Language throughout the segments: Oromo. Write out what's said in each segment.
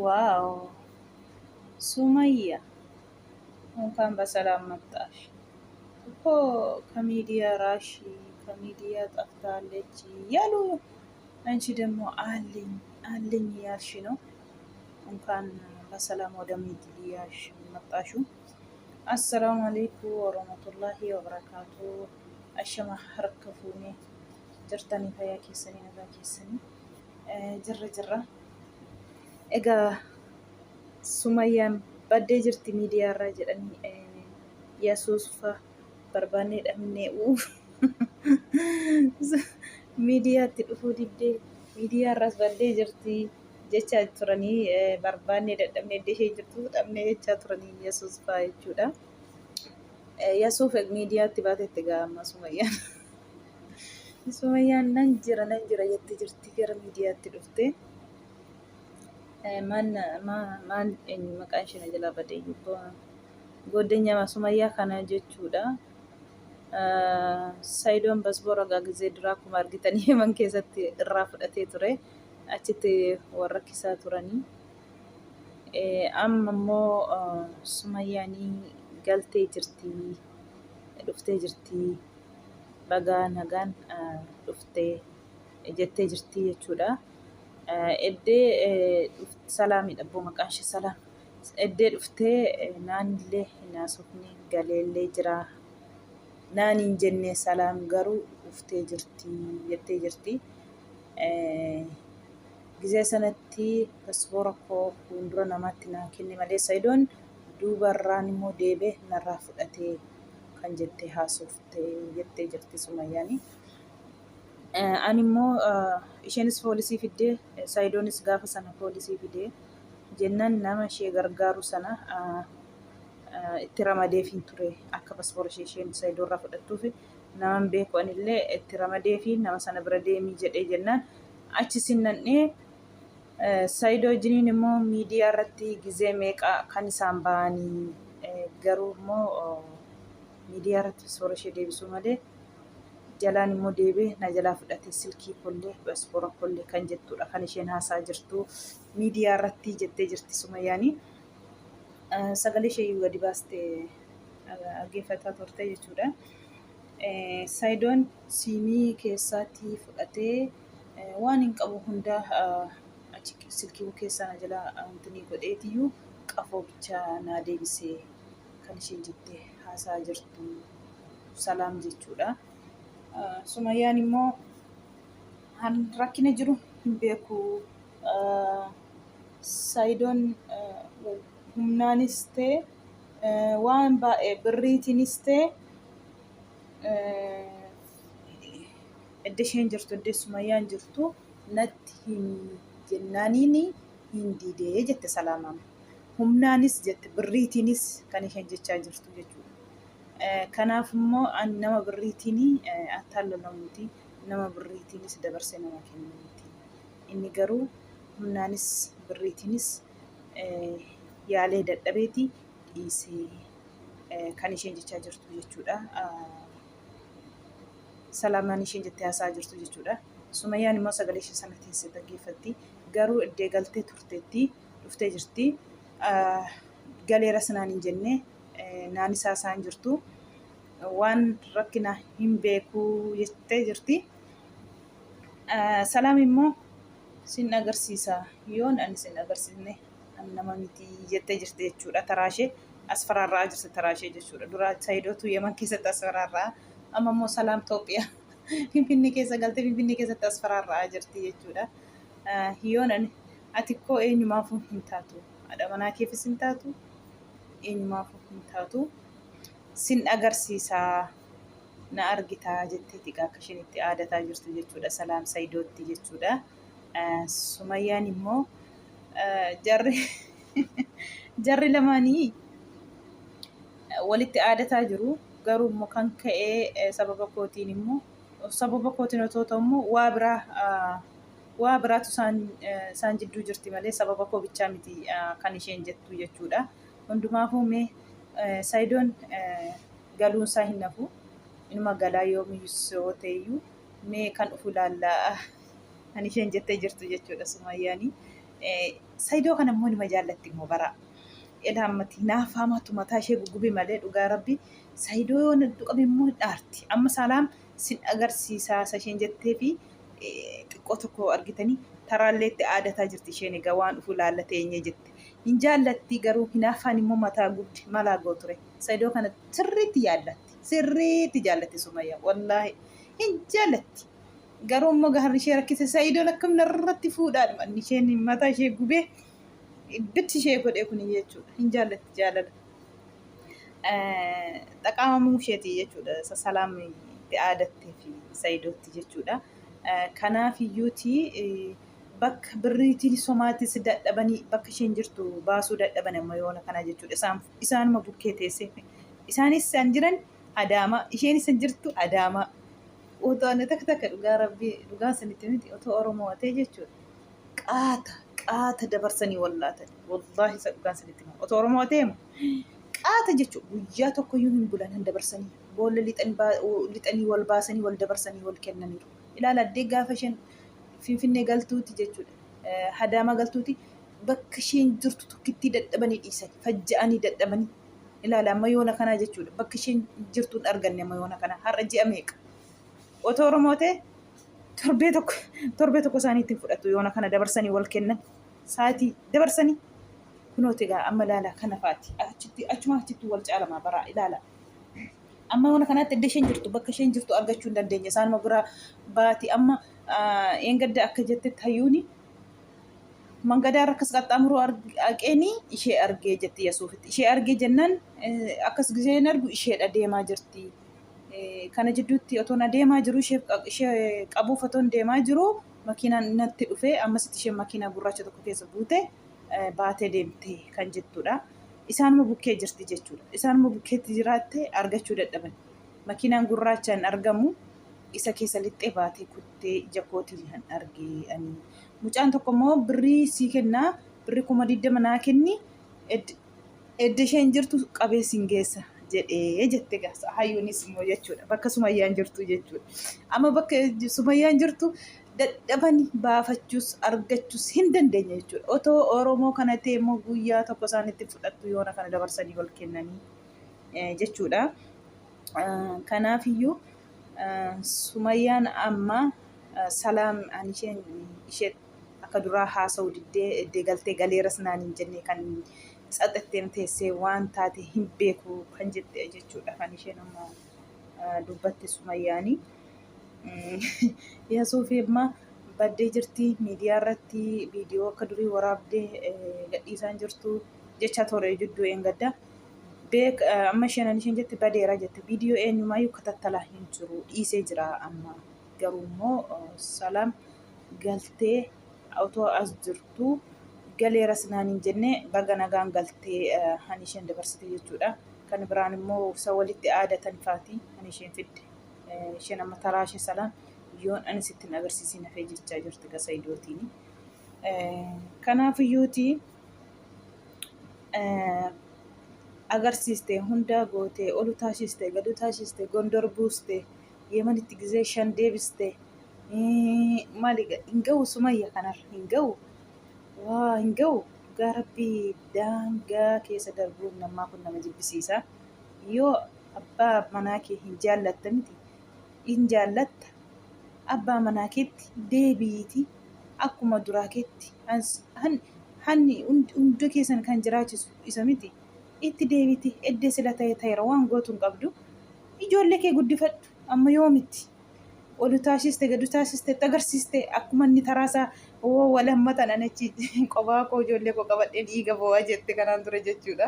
ዋው ሱመያ እንኳን በሰላም መጣሽ። እኮ ከሚዲያ ራሺ ከሚዲያ ጠፍታለች እያሉ አንቺ ደግሞ አለኝ አለኝ ያልሽ ነው። እንኳን በሰላም ወደ ሚዲያሽ መጣሹ። አሰላሙ አለይኩም ወረህመቱላሂ ወበረካቱ። አሸማ harka fuune jirtanii fayyaa keessanii nagaa keessanii jirra jirra. Egaa Sumayyaan baddee jirti miidiyaarraa jedhanii Yesuus fa barbaannee dhabnee uuf miidiyaatti dhufuu diddee miidiyaarraas baddee jirti jechaa turanii barbaannee dadhabnee iddoo ishee jirtu dhabnee jechaa turanii Yesuus fa jechuudha. Yesuuf miidiyaatti baatetti egaa amma Sumayyaan. Sumayyaan nan jira nan jira jettee jirti gara miidiyaatti dhufte. Maal maal eenyu maqaan ishee na jalaa badee goddanyaa Sumayyaa kana jechuudha. Sayidoon basboora egaa gizee duraa akkuma argitanii Yemen keessatti irraa fudhatee ture. Achitti wal rakkisaa turanii. Amma immoo Sumayyaanii galtee jirti dhuftee jirti bagaa nagaan dhuftee jettee jirti jechuudha. Eddee Salaamidha abboo maqaan ishee Salaam. Eddee dhuftee naanillee hin haasofne galeellee jira. Naan hin jenne Salaam garuu dhuftee jirti jettee jirti. Gizee sanatti paspoora koo fuuldura namaatti naa kenne malee Sayidoon duubarraan immoo deebee narraa fudhatee kan jettee haasofte jettee jirti Sumayyaani. Ani immoo isheenis poolisii fiddee Sayidoonis gaafa sana poolisii fidee jennaan nama ishee gargaaru sana itti ramadeefiin ture akka paspoora ishee isheen Sayidoorraa fudhattuuf naman beeku anillee itti ramadeefi nama sana bira deemii jedhee jennaan achi sinnannee Sayidoo wajjiniin immoo miidiyaa irratti gizee meeqa kan isaan ba'anii garuu immoo miidiyaa irratti paspoora ishee deebisuu malee jalaan immoo deebi'ee na jalaa fudhate silkii kollee paspoora kollee kan jettudha kan isheen haasaa jirtu miidiyaa irratti jettee jirti Sumayyaanii. Sagalee ishee iyyuu gadi baaste dhaggeeffataa turte jechuudha. Sayidoon siimii keessaatti fudhatee waan hin qabu hundaa achi silkii keessaa na jalaa wantinii godheetiyyuu qafoo bichaa naa deebisee kan isheen jettee haasaa jirtu Salaam jechuudha. Sumayyaan immoo han rakkina jiru hin beeku. Sayidoon humnaanis ta'e waan baay'ee birriitiinis ta'e edda isheen jirtu edda Sumayyaan jirtu natti himi jennaaniin hin didee jette Salaamaan. Humnaanis jette birriitiinis kan isheen jechaa jirtu jechuudha. Kanaaf immoo ani nama birriitiin attaalalamu miti. Nama birriitiinis dabarsee nama kennu miti. Inni garuu humnaanis birriitiinis yaalee dadhabeeti dhiisee kan isheen jechaa jirtu jechuudha. Salaamaan isheen jettee haasa'aa jirtu jechuudha. Sumayyaan immoo sagalee ishee sana teessee dhaggeeffatti. Garuu iddee galtee turteetti dhuftee jirti. Galeeras naan hin jenne naan isaa isaan jirtu. Waan rakkina hin beeku jettee jirti. Salaam immoo sin agarsiisa yoon ani sin agarsiisne ani nama miti jettee jirti jechuudha. Taraa ishee as faraarra'aa jirti taraa ishee jechuudha. Dura Sayidootu Yemen keessatti as faraarra'a. Amma immoo Salaam Itoophiyaa Finfinnee keessa galtee Finfinnee keessatti as faraarra'aa jirti jechuudha. Yoon ani ati koo eenyumaafuu hin taatu. Haadha manaa keefis hin taatu eenyumaafuu hin taatu. Sin agarsiisa na argitaa jetteeti egaa akka isheen itti aadataa jirtu jechuudha. Salaam Sayidootti jechuudha. Sumayyaan immoo jarri jarri lamaanii walitti aadataa jiru. Garuu immoo kan ka'ee sababa kootiin immoo sababa kootiin otoo ta'u immoo waa biraa waa biraatu isaan isaan jidduu jirti malee sababa koo bichaa miti kan isheen jettu jechuudha. Hundumaafuu mee Sayidoon galuun isaa hin hafu. Inuma galaa yoomiyyuu yoo ta'eyyuu mee kan dhufu ilaallaa kan isheen jettee jirtu jechuudha Sumayyaanii. Saidoo kana immoo nima jaallatti immoo bara. Ela ammatti hinaaffaa matu mataa ishee gugube malee dhugaa rabbi Saidoo yoo na tuqame immoo hin dhaarti. Amma Salaam sin agarsiisaa isa isheen jettee fi xiqqoo tokko argitanii taraallee itti aadataa jirti isheen egaa waan dhufu laalla teenyee jette. Hin jaallatti garuu hinaaffaan immoo mataa gubdi malaa gooture. Saidoo kana sirriitti jaallatti. Sirriitti jaallatti Sumayyaa wallaahi hin jaallatti. Garuu immoo gaharri ishee rakkise Sa'idoon akkam narratti fuudhaadhuma inni isheen mataa ishee gubee ibbitti ishee godhee kun jechuudha. Hin jaallatti jaalala. Xaqaamamuu isheeti jechuudha. Isa salaam itti aadattee fi Sa'idootti jechuudha. Kanaaf iyyuuti bakka birriitiin somaatis dadhabanii bakka isheen jirtu baasuu dadhaban amma yoona kana jechuudha. Isaan isaanuma bukkee teessee isaanis isaan jiran Adaamaa isheenis san jirtu Adaamaa. Otoo ani takka takka dhugaa rabbii dhugaa sanitti miti otoo Oromoo ta'e jechuudha. Qaata qaata dabarsanii wallaatan wallaahi isa dhugaan sanitti hima otoo Oromoo ta'e moo qaata jechuudha guyyaa tokkoyyuu hin bulan hin dabarsanii boolla lixanii wal baasanii wal dabarsanii wal kennaniiru. Ilaala addee gaafa isheen Finfinnee galtuuti jechuudha. Hadaamaa galtuuti bakka isheen jirtu tokkittii dadhabanii dhiisan fajja'anii dadhabanii ilaala amma yoona kanaa jechuudha bakka isheen jirtu hin arganne amma yoona kanaa har'a ji'a meeqa otoo Oromoo ta'e torbee tokko torbee tokko isaanii ittiin fudhatu yoona kana dabarsanii wal kennan sa'aatii dabarsanii kunooti egaa amma ilaala kana faati achitti achuma achitti wal caalamaa baraa ilaala amma yoona kanaatti iddoo isheen jirtu bakka isheen jirtu argachuu hin dandeenye isaanuma biraa baati amma eengadda akka jettetti hayyuuni Mangadaa irra akkas qaxxaamuruu arqeeni ishee argee jetti Yasuufitti. Ishee argee jennaan akkas giseen argu isheedha deemaa jirti. Kana jidduutti otoon adeemaa jiru ishee qabuuf otoon deemaa jiru makiinaan natti dhufe ammasitti isheen makiinaa gurraacha tokko keessa buute baatee deemte kan jettudha. Isaanuma bukkee jirti jechuudha. Isaanuma bukkeetti jiraatte argachuu dadhaban. Makiinaan gurraachaan argamu isa keessa lixxee baatee kuttee ija kootiin kan arge ani. Mucaan tokko immoo birrii sii kennaa birrii 20,000 naa kenni edda isheen jirtu qabee siin geessa jedhee jette gaasa hayyuunis immoo jechuudha bakka sumayyaan jirtu jechuudha. Amma bakka sumayyaan jirtu dadhabani baafachuus argachuus hin dandeenye jechuudha. Otoo Oromoo kana ta'e immoo guyyaa tokko isaanitti fudhattu yoona kana dabarsanii wal kennanii jechuudha. Kanaafiyyuu Sumayyaan amma Salaam ani isheen ishee akka duraa haasa'u diddee eddee galtee galeeras naan hin jenne kan tsaxetteen teessee waan taate hin beeku kan jette jechuudha kan isheen amma dubbatte Sumayyaani. Yasuufi amma baddee jirti miidiyaa irratti viidiyoo akka durii waraabdee gadhiisaan jirtu jecha ture jidduu eengadda. Beek amma isheen ani isheen jette badeera jette viidiyoo eenyumaayyuu katattalaa hin jiru dhiisee jira amma garuu immoo salaam galtee otoo as jirtu galeeras naan hin jenne baga nagaan galtee hani isheen dabarsite jechuudha. Kan biraan immoo isa walitti aadatan faati hani isheen fidde isheen amma taraa ishee salaam yoon ani sitti hin agarsiisin hafee jechaa jirti gasaidootiin. Kanaafiyyuuti agarsiiste hunda goote olu taasiste gadu taasiste gondor buuste yemanitti gizee shan deebiste maali hin ga'u sumayya kanarra hin ga'u waa hin ga'u dhugaa rabbii daangaa keessa darbuun namaa kun nama jibbisiisa yoo abbaa manaa kee hin jaallatta miti hin jaallatta abbaa manaa keetti deebi'iiti akkuma duraa keetti hanni hunda keessan kan jiraachisu isa miti itti deebiti eddee sila ta'e ta'eera waan gootu hin qabdu ijoollee kee guddifadhu amma yoomitti olu taasiste gadu taasiste itti agarsiiste akkuma inni taraasaa oo wal hammatan ani achi qobaa koo ijoollee koo qabadheen dhiiga boo'aa jette kanaan dura jechuudha.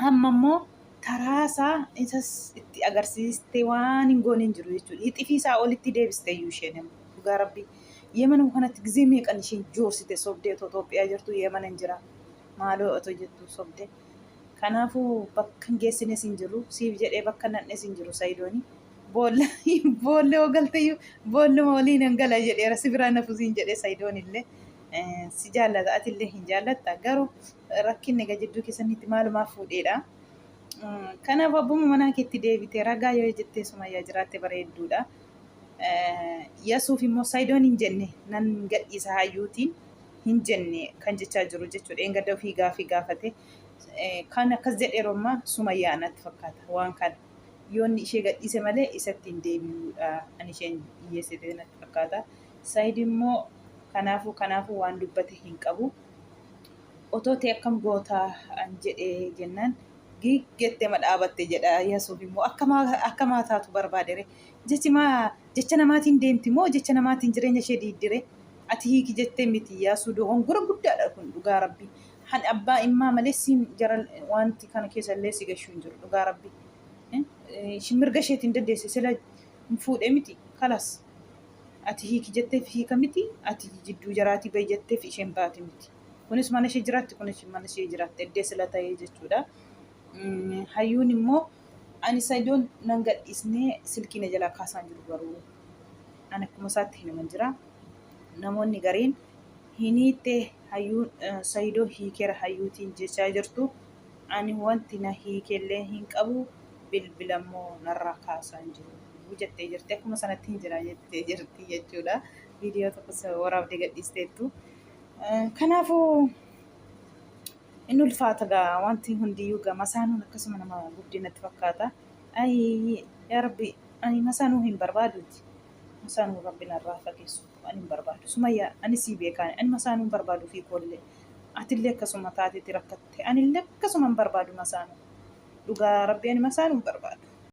Amma immoo taraasaa isas itti agarsiiste waan hin goone hin jiru jechuudha. Ixifii isaa olitti deebiste iyyuu isheen immoo dhugaa rabbii. Yemen kanatti gizee meeqan isheen joorsite sobdee otoo Itoophiyaa jirtu Yemen hin jira. Maaloo otoo jettu sobdee. Kanaafuu bakka hin geessines hin jiru. Siif jedhee bakka nannes hin jiru Sayidooni. Boolla boolla yoo galteyyuu boolluma waliin hin gala jedheera si biraa nafu siin jedhee Sayidoon illee. Si jaallata atillee hin jaallatta garuu rakkinni egaa jidduu keessanitti maalumaaf fuudheedha. Kanaaf abbuma manaa keetti deebite ragaa yoo jettee sumayyaa jiraatte bareedduudha. Yasuuf immoo Sayidoon hin jenne nan gadhiisa hayyuutiin. hin jenne kan jechaa jiru jechuudha. Dheengadda ofii gaafii gaafate. Kan akkas jedhe yeroo ammaa Sumayyaa natti fakkaata waan kana. Yoonni ishee gadhiise malee isatti hin deebi'uudha. Ani isheen dhiyyeessite natti fakkaata. Saayid immoo kanaafuu kanaafuu waan dubbate hin qabu. Otoo ta'e akkam gootaa an jedhe jennaan giiggettee ma dhaabatte jedha Yasuuf immoo akka maa taatu barbaadere. Jechi maa jecha namaatiin deemti moo jecha namaatiin jireenya ishee diiddire? Ati hiiki jettee miti Yaasuu dogongora guddaadha kun dhugaa rabbi. Han abbaa immaa malee siin jara wanti kana keessa illee si gashuu hin jiru dhugaa rabbi. Ishiin mirga isheetiin dandeesse sila hin fuudhe miti kalas. Ati hiiki jetteef hiika miti ati jidduu jaraatii bahi jetteef isheen baate miti. Kunis mana ishee jiraatti kunis mana ishee jiraatti eddee sila ta'ee jechuudha. Hayyuun immoo ani Saidoon nan gadhiisnee silkii na jalaa kaasaan jiru garuu ani akkuma isaatti hinuman jira. Namoonni gariin hin hiitte hayyuun Saidoo hiikeera hayyuutiin jechaa jirtu. Ani wanti na hiikellee hin qabu bilbila immoo narraa kaasaan jiru jettee jirti. Akkuma sanatti hin jira jettee jirti jechuudha. Viidiyoo tokkos waraabdee gadhiisteettu. Kanaafuu Inni ulfaata gaa wanti hundiyyuu gaa masaanuun akkasuma nama gubdii natti fakkaata. Ayii yaa rabbi ani masaanuu hin barbaaduuti. Masaanuu rabbi narraa fageessu ani hin barbaadu. Sumayyaa ani sii beekaan ani masaanuu hin barbaadu fi koollee. Atillee akkasuma taateeti rakkatte anillee akkasuma hin barbaadu masaanuu. Dhugaa rabbi ani masaanuu hin barbaadu.